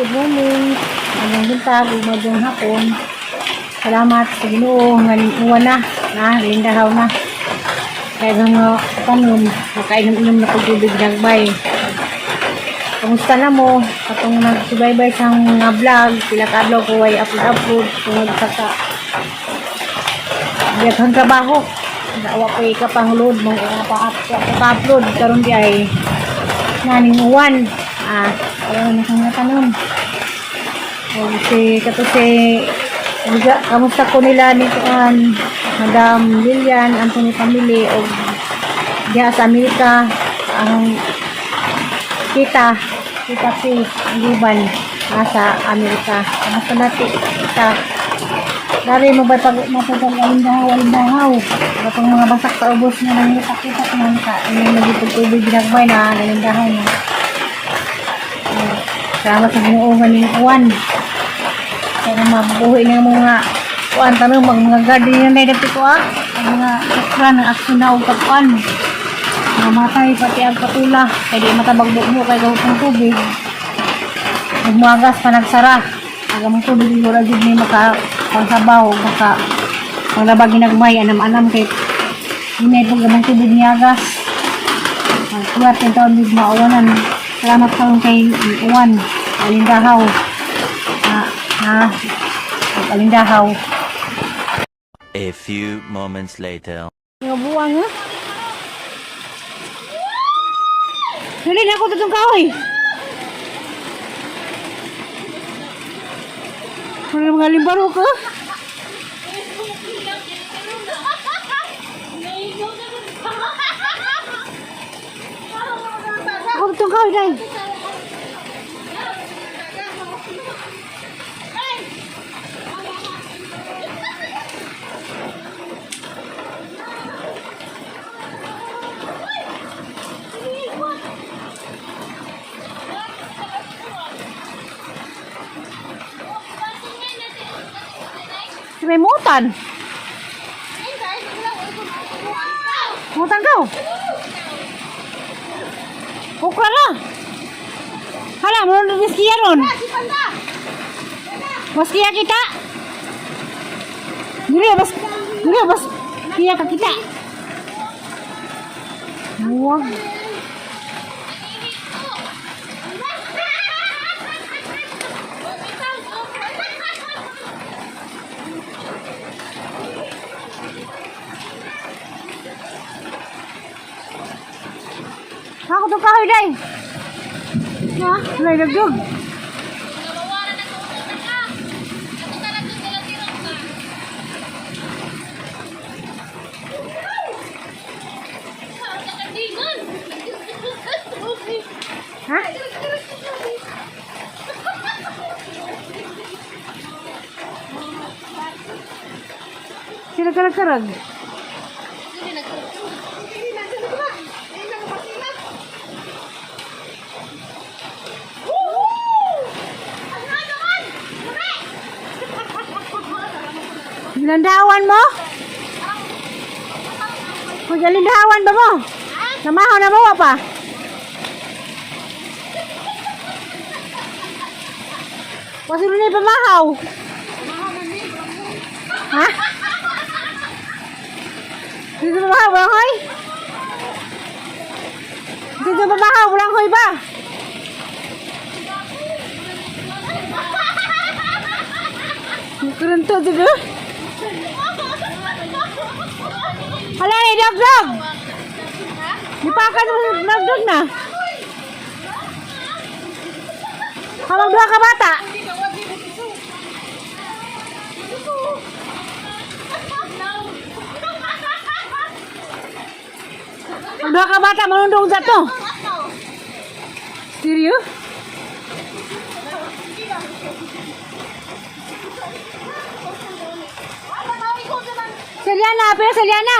Good morning. Magandang buntag ug magandang hapon. Salamat sa Ginoo nga uwan na, na lindahaw na. Kaya nga tanom, makainom-inom na kog tubig nagbay. Kamusta na mo? Katong nagsubaybay sa mga vlog, pila ka adlaw ko way upload-upload tungod sa ka daghang trabaho. Naawa ko ikapang-load mo pa upload karon di ay naning uwan. Ah, ayaw na kang tanom. O si kato si Liga, kamusta ko nila ni kuan Madam Lilian Anthony family og diha sa Amerika ang kita kita si Liban nasa Amerika. Kamusta natin kita? Dari mo ba pag mapapag alindahaw alindahaw? Katong mga basak sa ubos nga nangitak-kitak na naka ini nagitug tubig ginagbay na alindahaw na. Eh, salamat sa Ginoo nga ning uwan. Kaya mabuhi na mga kuan tanong mag mga garden na dapit ko ah. Ang mga okra ng aksyon na og kapuan. Mamatay pati ang patula kay di matabag mo kay gawin ng tubig. Ug pa nagsara. Ang among tubig wala jud ni maka pangsabaw maka panglaba ginagmay anam-anam kay hinay pag among tubig niagas. Magkuhat ng taon mig mauwanan. Salamat karon kay uwan. Alindahaw. Na, na, alindahaw. A few moments later. Nga buwang ha? Dali na ako tutong kahoy. Wala mga limbaro ka. Ako tutong kahoy dahil. Si may mutan. Mutan ka. Okra na. Hala, mo na diskiya ron. Mas kiya kita. Dili, bas, dili, bas, kiya ka kita. Huwag. Ako to kahoy day. Ha? Nay dagdog. Ha? Sila karag-karag. Landawan mo? Magalindawan ba mo? Namahaw na mo pa? Wasilo na pamahaw. Ha? Dito pamahaw, walang hoy? Dito pamahaw, walang hoy ba? Kurento dito. Hala ni dog dog. Nipakan mo sa dog dog na. Kamag duha ka bata. Ang duha ka bata manundong sa to. Serious? Seliana, pero Seliana.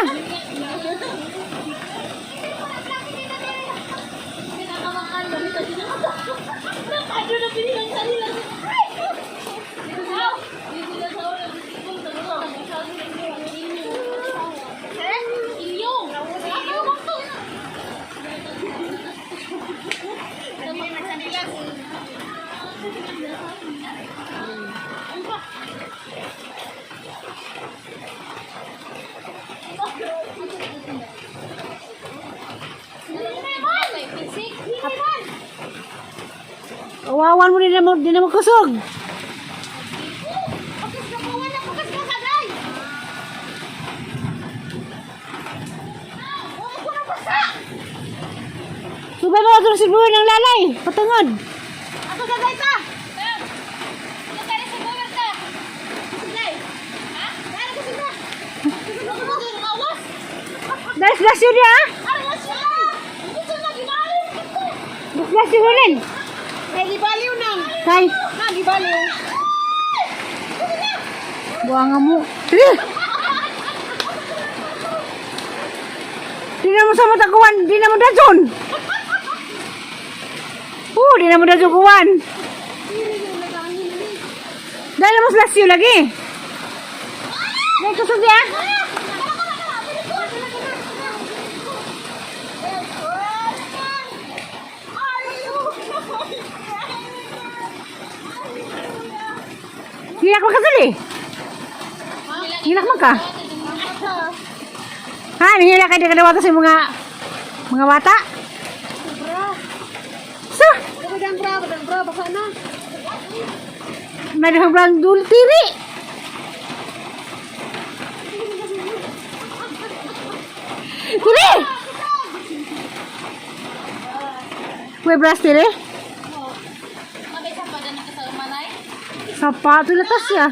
Awawan mo din na mo kusog. Subay mo itong sibuhin ng lalay. Patungod. Ako gagay ta. Ano sa buwer ta? Sige. Ha? Dara ko sila. Awas. Dasdas yun niya. Awas siya. Gusto na gibaliw. Dasdas yun rin. Kay gibaliw nang. Kay. Na gibaliw. Buanga mo. Sige. Di na mo sa matakuan. Di na mo dajon. Oh, di na mo dajon kuwan. Dahil na mo sila siyo lagi. Dahil kusog niya. Hilak man ka sali. Hilak man ka. Ha, nihila ka di ka nawata sa mga bata. Sa, Badang bra, badang bra, baka na. madang brang dul tiri. Tiri! May brass tiri? Mabay sa padan ng kasama nay. Sapato na tas siya.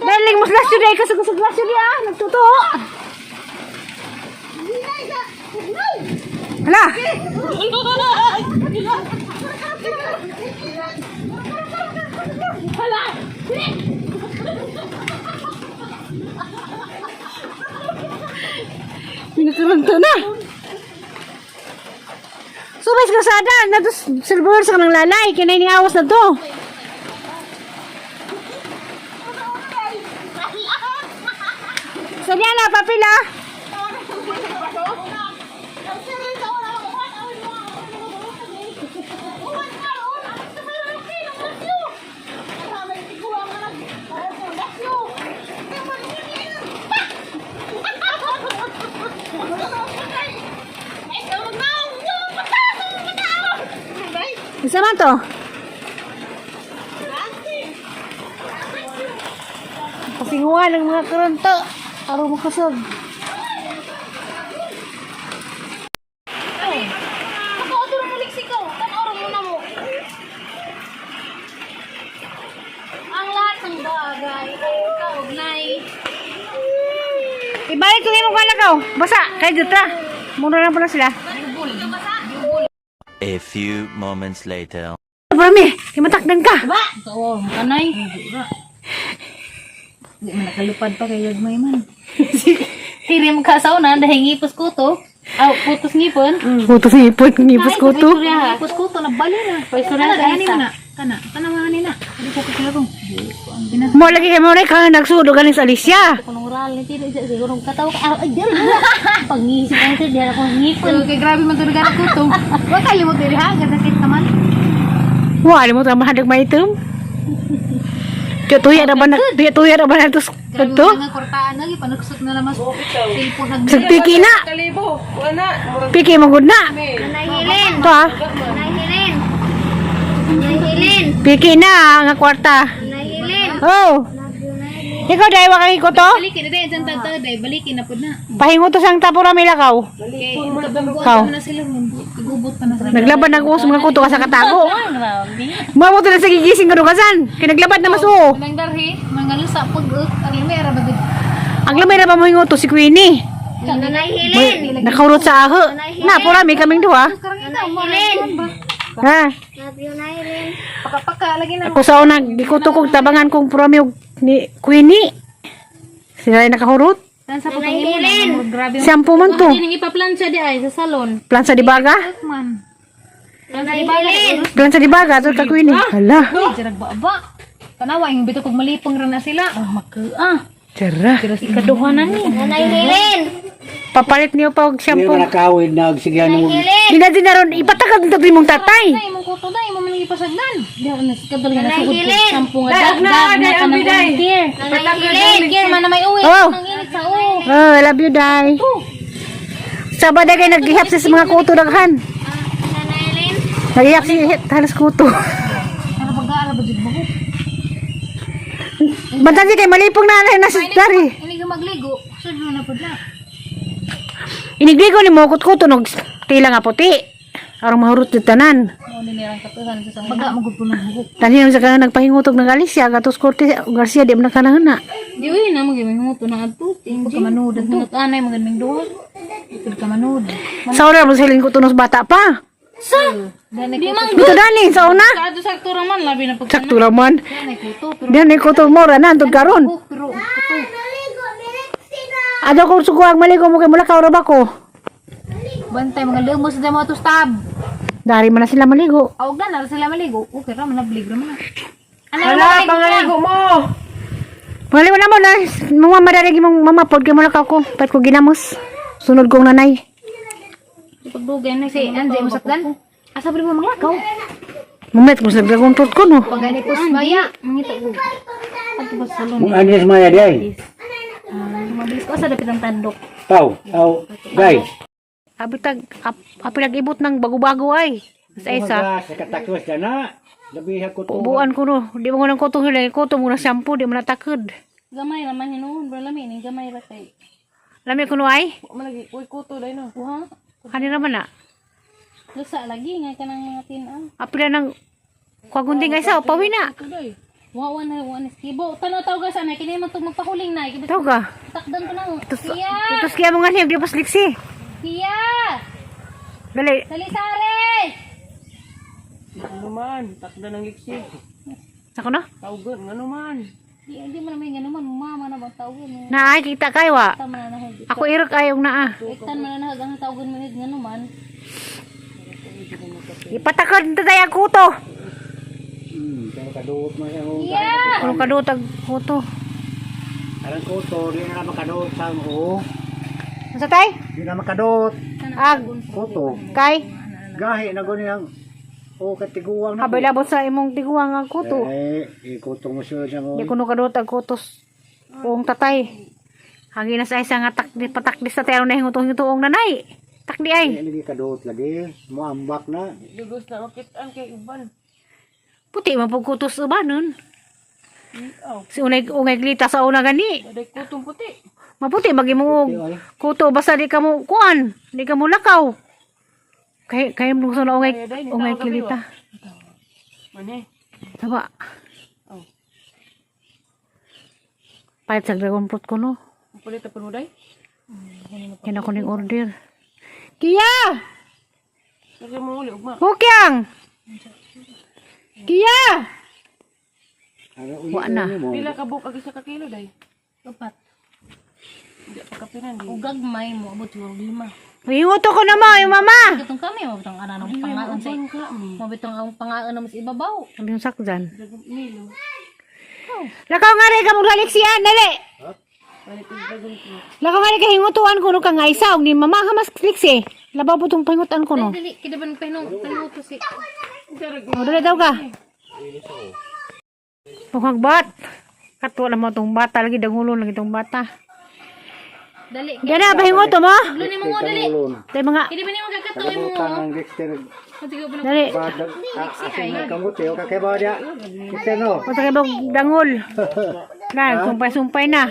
Daling mas last today kasi kusog last today ah, nagtotoo. Hala. Nagkaroon na. Subay sa kasada, nato silver sa kanang lalay, kinay ni awas na to. Sa niya na, papel ah. Isa man to. Pasinguan ng mga karanto. Araw makasag. Ako mo leksiko. Tan-oro mo na mo. Ang lahat ng bagay ay kaugnay. Ibalik ko yung mukha ka. Basa, kay dito. Mura na pala sila. A few moments later. Parami, himatakdan ka. Ba? Oo, kanay. Di man nakalupad pa kay gagmay man. Hirim ka sa una, dahil ngipos ko to. Aw, putos ngipon. Puto sa ipon, ngipos ko to. Ngipos ko to, nabali na. Paistorya Kana sa gani isa. mo na. Kana, kana mga nina. Dili ko kaklaro. Mo lagi kay mo rin ka nagsudo galing sa Alicia. Kunong rally, tira isa siguro katawa ka. Ay, dili. Pangisip ang tira, dahil akong ngipon. Okay, grabe man to ko to. Wa kalimot diri ha, gasakit naman. Wala mo tama hadag maitom. Tuya na ba na tuya tuya na ba na to? Grabe To? man nga kortaan lagi panuksot na naman cellphone nag Sa piki na. Piki mo gud na. Nahilin. To ah. Nahilin. Nahilin. Piki na nga kwarta. Nahilin. Oh. Ikaw dai wa kay ko to. Balikin na dahil dyan tagtag dahil balikin na pud na. Pahingutos ang tapura milakaw. Okay, Kaw. mo na sila ron. Igubot pa na sila. Naglaban ang uso mga kuto ka sa katago. Grabe. Mamo to na sa gigising kadukasan. Kay naglabad na mas oo. Nang darhi, mga lusa pag ang limera ba gud. Ang lamay na ba mo hinguto si Queenie? Nahilin. Nakaurot sa aho. Na, pura may kaming duha. Karang ikaw mo rin. Ha? Paka-paka lagi na. Ako sa una, gikuto kong tabangan kong pura may og ni Queenie. Sila ay nakahurot. Tan sa putong imo na grabe Shampoo man to. Hindi ipa-plancha di ay sa salon. Plansa di baga? man. Nahilin. Plansa di baga, to ka Queenie. Hala. Jarag ba? Tanawa yung bito kog malipong ra na sila. Oh, maka ah. Tara. Ikaduha na ni. Nahilin. Papalit niyo pa og Hindi shampoo. man nakawid nagsigyan mo. Di na din na ron, ipatagad ng tabi mong tatay. Ay, imong kuto na, imong man ipasagdan. Di ako nasikadol nga nasugod ko. Shampoo nga dag dag na kanang gear. Gear man na may uwi. Oh. Nang init sa uwi. Oh, I love you, Day. Sa baday kay naghihap siya sa mga kuto daghan. Naghihap siya halos kuto. Para pag-aala ba jud mo ko? Bantan siya kay malipong na na si Dari. Ini ka magligo. Sudlo na pud na. Inigligo ni mo kuto nog tila nga puti. Arong mahurot di tanan. Mo ni nirang katuhan sa baga mo gud puno buhok. Tanin sa kanang nagpahingutog ng Alicia, gatos Corte Garcia di man kanang na. Di uy na mo gyud mo na adto. Pagka manood adto. Anay mo gyud ming duha. Pagka manood. Sa una mo silin ko tunos bata pa. Di man Dito dani sa una. Kadto sakto ra man labi na pag Sakto ra man. may kuto pero Diyan ay kuto mo ra na antod karon. buhok pero kuto. Ado ko sukuang maligo mo kay mula ka ra ba ko. Bantay mga lemos sa mga tustab. Dari man na sila maligo. Awag na na sila maligo. Okay ra man nablig ra man. Ano Hala, pangaligo mo! Maligo na mo na mga madarigi mong mama pod kay mula ka ko. Pat ko ginamos. Sunod kong nanay. Pagdugay na si Anjay mo sakdan. Asa ba mo manglakaw? Mumit mo sa dragon fruit ko no. Pag ganito maya, mangita ko. Ato ba sa salon? Mung anis maya di ay. Mabilis ko sa dapit ang tandok. Tao, tao, day. Abi tag ap, api nag-ibot ng bago-bago ay. Sa isa. Sa katakwas ka na. Labiha ko to. Ubuan ko no. Di mo ko ng kuto hila. Kuto mo na shampoo. Di mo na takod. Gamay raman hinuon, bro lami ning gamay ra kay. Lami ko no ay. Malagi, uy, kuto dahil no. Uha, Kani naman na. lusa lagi nga kanang mga tin-aw. Api na ng kwagunting ay sa. Pawi na. Kuto dahil. Wa wa na wa na skibo. Tanaw taw ka sana kini man tug magpahuling na. Kibit Tawag ka. takdan ko na. Kia! Tapos kaya mo nga niya. Di pa sliksi. Kia! Dali. Salisare! Ano man, takda ng liksi. Ako na. Tawgan, ano man. Di di man may ngano man mama na bang tawgon mo. Na ay kita kay wa. Tama na nahag. Ako irok ayaw na ah. Iktan man na nahag ang tawgon mo ngano man. Ipatakod na tayo ang kuto. Pero kaduot mo siya. Kia! Ano kadutag kuto. Alang ko to, di na makaduot sa oo. Ano tay? Di na makaduot. Ag. Kuto. Kay. Gahi na gani ang o katiguang na. Kabay labot sa imong tiguang ang kuto. Eh, ikuto mo siya siya mo. Di ko no kadutag kutos. Uong tatay. Hagi na sa isa nga takdi patakdi sa tayo na hingutong-hingutong nanay. Takdi ay. Ay, lagi kaduot lagi. Muambak na. Lugos na makitaan kay uban. Puti man pug kutos uban nun. Aw, Si unay ungay glita sa una gani. aday kutong puti. Maputi magi mo Puti, ay. kuto basta di ka mo kuan, di ka mo lakaw. Kay kay mo gusto na ungay Ay, day, ungay nitaw gabi, kilita. Mane. Taba. Oh. Palit sa dragon fruit ko no. Ang Pulit na puno day. Yan ako ning order. Kia! Lagi mo uli, ugma. Hukyang! Kia! Ano, Wa na. mo. Pila ka buk ag isa ka kilo day. Upat. Hindi pa kapinan di. Ug gagmay mo abot siguro lima. Hinguto ko na mo, yung mama! Katong kami mabot ang ananong pangaan sa mabot ang pangaan na mas ibabaw. Sabi yung sakdan. Milo. Lakaw nga rin ka mong laliksiyan, dali! Palit og dragon fruit. Lakaw nga rin ka hingutuan ko no ka nga isa, og ni mama ka mas liksi. Labaw po itong pangutan ko no. Dili kida ban pahinong pahinong si O, dali daw ka. Mukhang bat. Katwa lang mo itong bata, lagi dangulo lang itong bata. Dali. Diyan na, pahinguto mo. Dulo ni mo dali. Tayo mga, Kida ba nimo kakatuoy mo? Kadabutan ng Dexter. dali. Badag, asin na kamuti. O kakaiba niya. Kita no. Basta kayo bang dangol. Na, sumpay-sumpay na.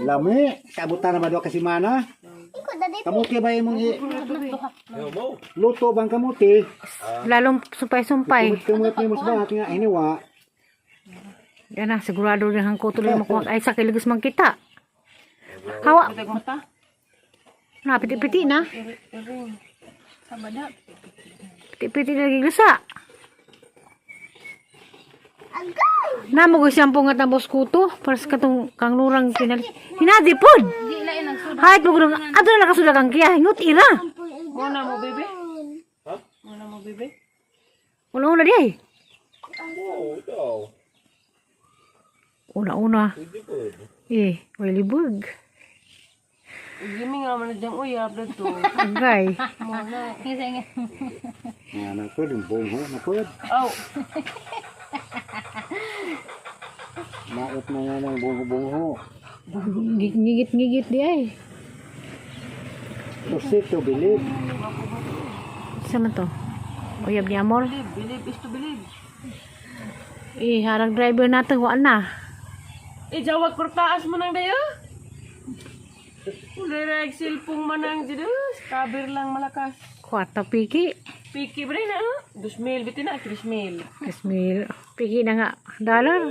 Lami. Kabutan na ba doon kasi mana? Kamuti ba imong i... Luto bang kamuti? Lalong sumpay-sumpay. Kumot ni mo sa bahat nga iniwa. Yan na, sigurado rin ang kuto lang makuha. Ay, sa kiligos man kita. Hawa. Patay mata. Na, piti-piti na. Iring. Sabada. Piti-piti na giglusa. Na mo siyang nga tambos kuto para sa katong kanglurang pinal. Hinadi pod. Di lain nagsuda. Hayat mo gudong ato na nakasuda kang kiya hingot ira. Muna mo bebe. Ha? Muna mo bebe. Una-una di ay. Una-una. Eh, way libog. Gimi nga man na diyang uyab dito. Agay. Ngisa nga. Nga na po, yung bungho na po. Aw, Maot na nga ng bungho-bungho. Ngigit-ngigit di ay. To see to believe. Sa man to? Uyab ni Amor. believe, believe is to believe. Eh, harang driver natin, wa na. Eh, jawag kurtaas mo nang dayo. Ulireg silpong manang dito. Kabir lang malakas. Kwarta piki. Piki ba rin na? Ah? 2,000, bitin na, 3,000. Ismail, piki na nga. Dollar.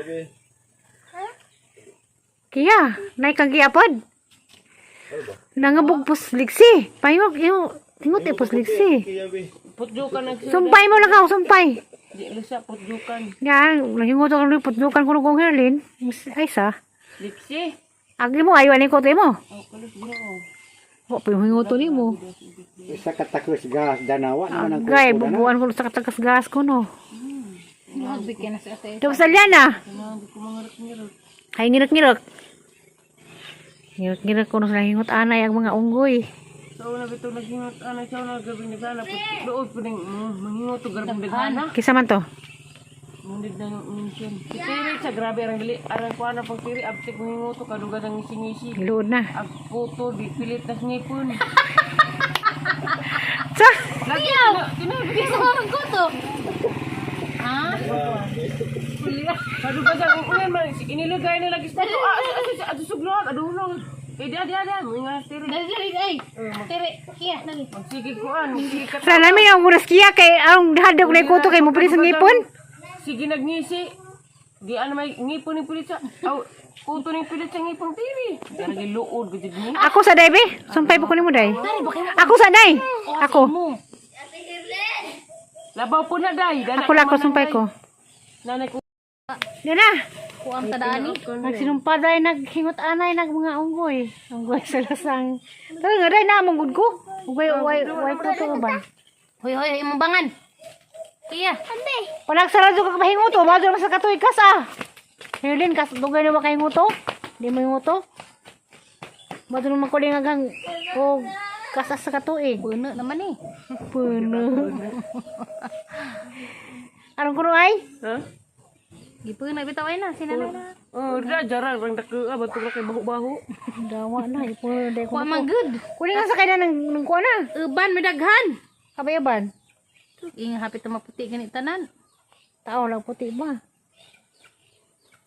Kiya, nay kang kiya pod. Nangabog pus liksi. Pahingog, yung, tingot eh, pus liksi. Putjukan ang Sumpay mo lang ako, sumpay. Di lusa, putjukan. Nga, nahingot ako ng putlukan ko kong Herlin. Ay sa. Liksi. Agi mo, ayaw ani ko mo. Oh, kalos ginoo. Wa pa yung hingoto ni mo. Isa katakos gas, danawa naman ang Agay, kuko dana. bubuan ko sa katakas gas ko no. Bigyan na sa ate. Tapos na. Ay, ngirok-ngirok. Ngirok-ngirok ko no sa hingot anay ang mga unggoy. Sa una bitaw naghingot ana sa una gabi nagana put luod po ning manghingot og grabeng daghana. Kisa man to? Mundig na nung mention. Si Tiri sa grabe arang dili arang kuan na pag tiri abtik manghingot og kaduga ng ngisi-ngisi. Luod na. Ag puto di pilit na ngipon. Sa! Lagi na Sa orang ko to. Ha? kaduga sa ulan man inilagay na lagi sa ah ah sugloan adulog. Eh di di di mga tiri. Dali dali ay. Tere, kiya dali. Sige kuan, sige ka. Sa namin ang oras kiya kay ang hadog na kuto kay mo pilit sa ngipon. Sige nagngisi. Di ano may ngipon ni pilit sa aw kuto ni pilit sa ngipon tiri. Dari luod gud ni. Ako sa day be. Sumpay po ko nimo day. Ako sa day. Ako. Labaw po na day. Dana Ako lang ko sumpay ko. Nanay ko. Yan na. Kuang tadani. Nagsinumpa day naghingot anay nag mga unggoy. Unggoy sa lasang. Tara nga day na among gud ko. Unggoy way way kuto ba. Hoy hoy imong bangan. Kiya. Panagsarado ka kapahingoto, bago naman sa katuig kas ah. Herlin, kas dugay na ba kahingoto? Di mo hingoto? Bago naman ko rin hanggang o kasas sa katuig. Puno naman eh. Puno. Anong kuno ay? Ha? Gipuno bitaw ay na sinanay na. Oh, da jarang rang dako ah bato ra kay baho-baho. Dawa na, ipuno na Kuha ko. man good. Kunin nga sa kanya ng kuha na. Uban may daghan. Kabayaban. Inga hapit na maputi gani tanan. Tao lang puti ba?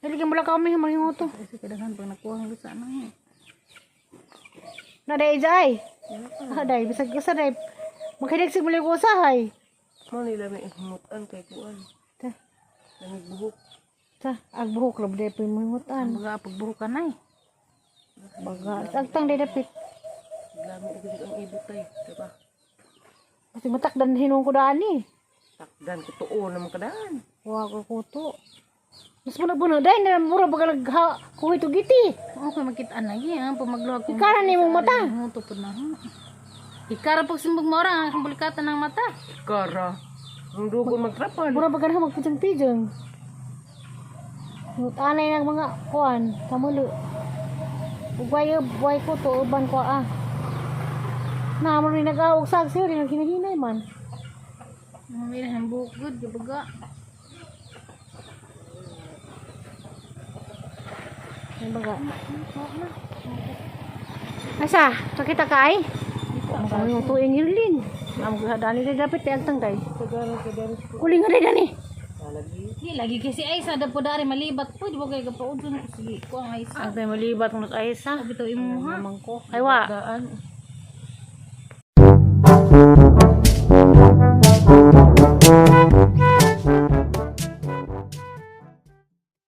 Dali ka mula kami mahingoto. Kasi kadaghan pag nakuha ang lusa na. eh. Na day ay. Ah, day bisag usa day. Makinig muli ko usahay. Mo nila may himutan kay kuan. Ta, Lamig buhok. ta, ag buhok ra day po mahingotan. Mga pagbuhukan na eh. Baga, agtang day dapit. Lami gud ang ibot tay, diba? Kasi matakdan hinung ko daan eh. Takdan ko tuon naman kadaan. Wa ko kuto. Mas muna puno day na mura baga nagha kuwi to giti. Okay, makita na eh. Ang pamagluwag ko. Ikaran ni mong mata. Nguto po na. Ikara pag simbog mo orang ang bulikatan ng mata. Kara. Ang dugon magtrapal. Mura baga na magpijang-pijang. Anay ng mga kuan, kamulo. Ugway way ko to uban ko ah. Na mo rin nag-awog sa siyo rin hinahinay man. May ang buhok good, gibaga. Ay baga. Asa, pakita ka ay. Ang tuing hirlin. Ang dani day dapat tay agtang day. Kuling nga day dani. Di lagi kasi ay sa dapo dari malibat po, di ba kay kapaudson ko sige ko ang ay sa. Ang tay malibat mo sa ay sa. Bitaw imo ha. Naman ko. Ay wa. Daan.